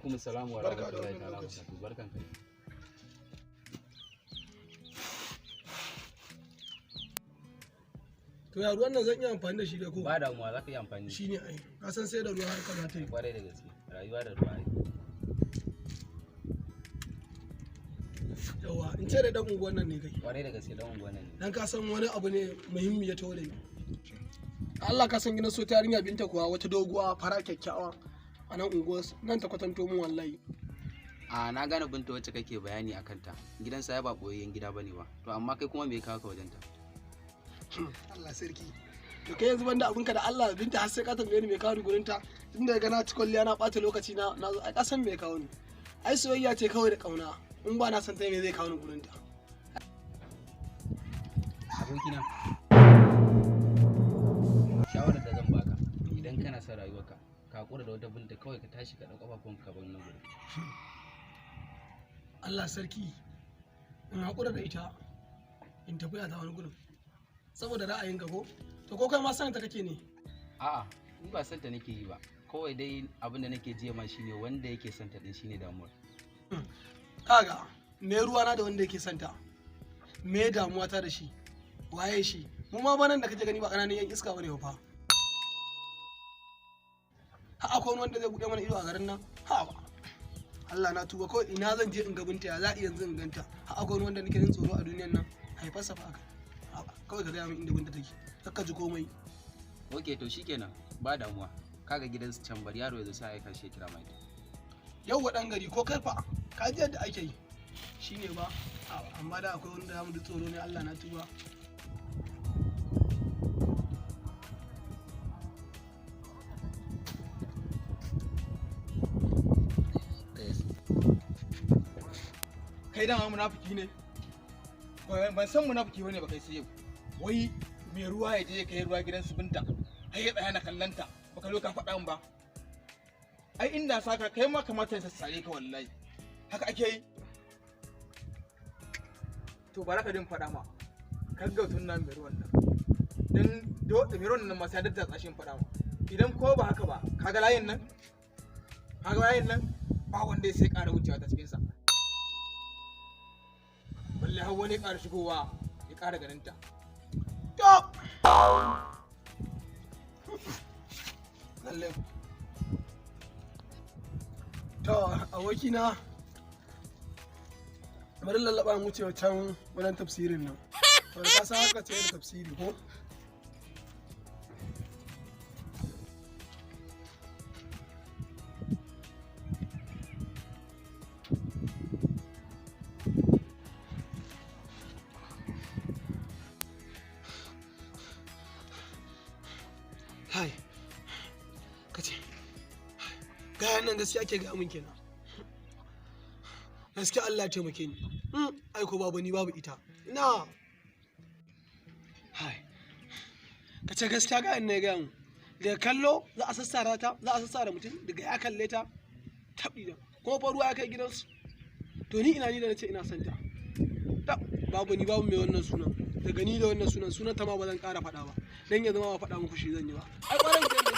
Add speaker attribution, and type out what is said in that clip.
Speaker 1: Alaikum assalam wa
Speaker 2: Barka da
Speaker 1: rahmatullahi
Speaker 2: wannan
Speaker 1: ta'ala wa
Speaker 2: lokaci.
Speaker 1: barakatuh. Barkan ka dai.
Speaker 2: To ya ruwan nan, zan iya amfani da shi da ko?
Speaker 1: Ba damuwa, za ka yi amfani da shi.
Speaker 2: Shine ai. Ka san sai da ruwa har ka ta yi.
Speaker 1: Kwarai da gaske, rayuwa da ruwa ai.
Speaker 2: Yawa, in ce da dan unguwan nan ne kai.
Speaker 1: Kwarai da gaske, dan unguwan nan ne.
Speaker 2: Dan ka san wani abu ne muhimmi ya taho da ni. Allah, ka san gidan so ta yarinya Binta kuwa, wata doguwa fara kyakkyawa a nan unguwar nan, ta kwatanto mun wallahi.
Speaker 1: A na gane Binta wacce kake bayani a kanta. Gidansa ya ba boyayyen gida bane ba. To amma kai kuma me ya kawo ka wajenta?
Speaker 2: Allah sarki. To kai yanzu banda abinka da Allah, Binta, har sai ka tambaye ni me kawo ni gurin ta? Tun daga na ci kwalliya na ɓata lokaci na na zo, ai ka san me kawo ni. Ai soyayya ce kawai da kauna. In ba na san ta, me zai kawo ni gurin ta?
Speaker 1: Abokina. Shawarar da zan baka, idan kana son rayuwarka, ka hakura da wata Binta kawai, ka tashi ka ɗau ƙafafunka ka bar nan gurin.
Speaker 2: Allah sarki, in haƙura da ita in tafi a ta wani gurin saboda ra'ayinka ko? To ko kai ma sanin ta kake ne?
Speaker 1: A'a, ni ba santa nake yi ba. Kawai dai abin da nake jiya ma shine wanda yake santa din shine damuwar.
Speaker 2: Kaga, me ruwana da wanda yake santa? Me damuwa ta da shi? Waye shi? Mu ma banan da kake gani ba ƙananan yan iska bane ba fa. Ha, akwai wani wanda zai buɗe mana ido a garin nan? Ha ba, Allah na tuba, kawai ina zan je in ga Binta? Ya za a yanzu in ganta? Ha, akwai wani wanda nake jin tsoro a duniyan nan? Haifarsa fa aka. Ha ba, kawai ka gaya min inda Binta take, kakka ji komai.
Speaker 1: Ok, to shikenan, ba damuwa. Kaga gidansu can, bari yaro ya zo sai aika shi ya kira mai.
Speaker 2: Yau wa ɗan gari ko karfa ka ji yadda ake yi shine ba. Amma da akwai wanda zamu ji tsoro ne? Allah na tuba.
Speaker 3: Kai dama munafiki ne. Ban san munafiki bane ba kai sai yau. Wai mai ruwa ya je ya kai ruwa gidan su Binta, har ya tsaya na kallanta, baka zo ka faɗa min ba. Ai inda saka kai ma kamata ya sassare ka wallahi. Haka ake yi. To bara ka din faɗa ma, gaggauta nan mai ruwan nan, dan do mai ruwan nan ma sai daddatsa shi in faɗa ma. Idan ko ba haka ba, kaga layin nan, kaga layin nan, ba wanda ya sai ƙara wucewa ta cikin sa, balle har wani ya ƙara shigowa ya ƙara ganinta.
Speaker 2: To lalle, to abokina, bari lallaba mu wuce can wajen tafsirin nan. To ka san haka ce da tafsiri ko? Hai, kace gayan nan gaskiya ake gaya min kenan. Gaskiya Allah ya taimake ni. Ai ko babu ni babu ita ina. Hai, kace gaskiya gayan ne gaya mun. Daga kallo za a sassara ta, za a sassara mutum daga ya kalle ta. Taɓi da kuma fa ruwa ya kai gidansu. To ni ina ni da nace ina son ta? Tab, babu ni babu mai wannan sunan. Daga ni da wannan sunan, sunan ta ma ba zan ƙara faɗa ba, dan yanzu ma ba faɗa muku shi zan yi ba. Ai ƙwarai.